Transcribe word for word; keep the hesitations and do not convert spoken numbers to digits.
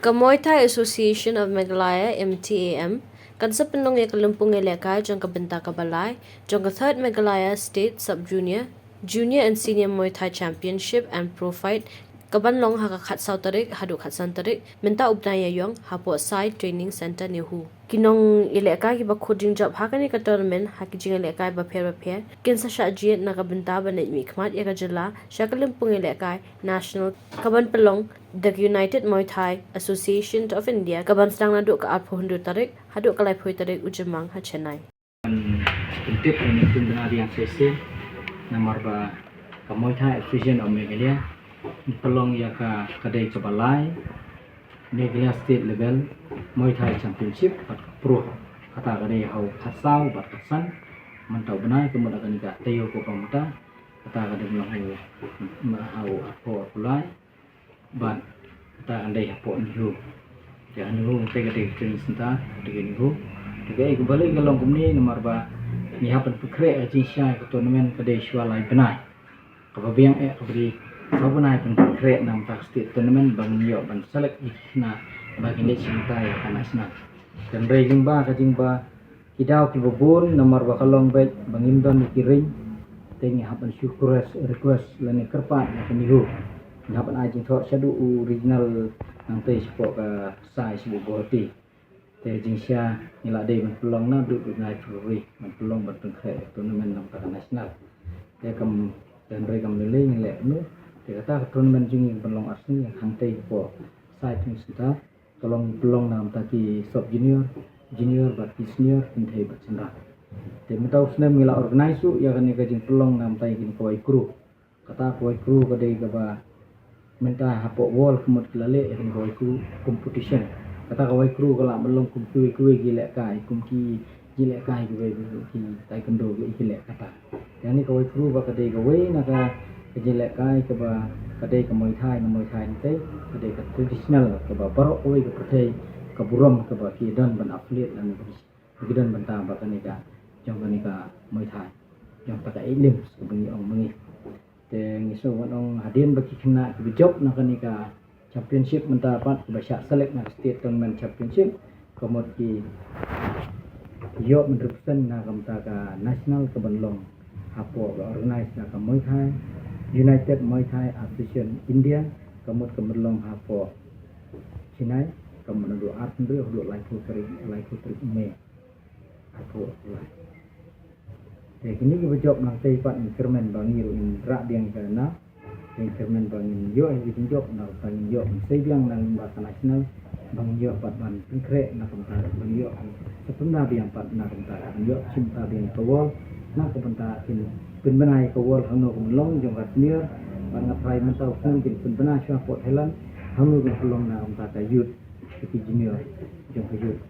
Ka Muay Thai Association of Meghalaya, M T A M, kan sa pynlong ïa ka lympung ïalehkai jong ka bynta kaba lai jong ka Third Meghalaya State Sub Junior, Junior and Senior Muay Thai Championship and Pro Fight, kaban long ha ka khatsaw tarik haduh khatsan tarik mynta u bnai Ïaïong hapoh Sai Training Centre, NEHU. Ki nongïalehkai kiba kut jingjop ha kane ka tournament ha ki jingïalehkai bapher bapher kin sa shah jied na ka bynta ban leit mihkhmat ïa ka jylla sha ka lympung ïalehkai national kaban pynlong da ka United Muay Thai Association of India, kaban sdang naduh ka arphew hynriew tarik haduh ka laiphew tarik u Jymmang ha Chennai. Pyntip ïa ka pynbna biang shisha namar ba ka Muay Thai Association of Meghalaya pynlong ïa ka, ka dei kaba lai Meghalaya State Level Muay Thai Championship bad ka Pro, kata ka dei ha u khatsaw bad khatsan mynta u bnai, ka mut ha kane ka taïew kaba mynta, kata ka dei ha u, ha u arphew arphew lai bad kata kan dei hapoh NEHU. Te ha NEHU te ka dei ka training centre, te ka NEHU. Te kaei kaba lei ka long kumne namar ba ngi hap ban pynkhreh ka jingshai ka tournament ka dei shuwa lai bnai. Kaba biang eh kaba dei saw bnai ban pynkhreh na ka bynta ka state tournament ba ngin ïoh ban select ïa ki khynnah ba kin leit shim bynta ïa ka national. Hynrei lyngba ka jingba ki daw kiba bun namar ba ka long beit ba ngim don ïa ki ring, te ngi hap ban shu request, request lane kyrpad ïa ka NEHU. Ngi hap ban ai jingthoh shaduh u regional nangtei shapoh ka Sai shapoh Guwahati. Te jingshisha ngi la dei ban pynlong naduh u bnai February ban pynlong ban pynkhreh tournament na ka bynta ka national. Te kam, te hynrei kam lei lei ngi leh kumne. Te kata ka tournament jong ngi ban long ar sngi hangtei hapoh Sai Training Centre. Ka long pynlong na ka bynta ki sub junior, junior bad ki senior, kynthei bad shynrang. Te mynta u snem ngi la organise ruh ïa kane ka jingpynlong na ka bynta ïa kane ka Wai Kru. Kata ka Wai Kru ka dei kaba mynta hapoh world ka mut ki la leh ïa kane ka Wai Kru competition. Kata ka Wai Kru ka lah ban long kum kiwei kiwei ki lehkai, kum ki jingïalehkai kiwei kiwei, ki taekwondo kiwei ki leh kata. Te kane ka Wai Kru ba ka dei kawei na ka, ka jingïalehkai kaba ka dei ka Muay Thai, na Muay Thai nangtei ka dei ka traditional kaba baroh kawei ka pyrthei ka burom kaba ki don ban affiliate lane ba ki don bynta bad kane ka, jong kane ka Muay Thai, jong kata ka eight limbs kaba ngi ong ma ngi. Te ngi sngewbha ban ong hadien ba ki khynnah kiba jop na kane ka championship mynta pat kiba shah select na ka state tournament championship, ka mut ki ïoh ban represent na ka bynta ka national kaban long hapoh, ka organise na ka Muay Thai, United Muay Thai Association India, ka mut kaban long hapoh Chennai, ka mut naduh arphew hynriew haduh laiphew tarik, laiphew tarik May. Arphew lai. Te kine kiba jop nangtei pat ngi kyrmen ba ngi ruh ngin rah biang ïa ka nam. Te ngi kyrmen ba ngin ïoh ïa ka jingjop, na ka bynta ngin ïoh ban sei biang na lyngba ka national, ba ngin ïoh pat ban pynkhreh na ka bynta ban ïoh ban sa pynbna biang pat na ka bynta ban ïoh shim bynta biang ïa ka world, na ka bynta kin pynbna ïa ka world hangno ka ban long jong ka senior, bad nga tharai mynta u snem kin pynbna shuwa hapoh Thailand hangno ka ban long na ka bynta ka youth, ïa ki junior jong ka youth.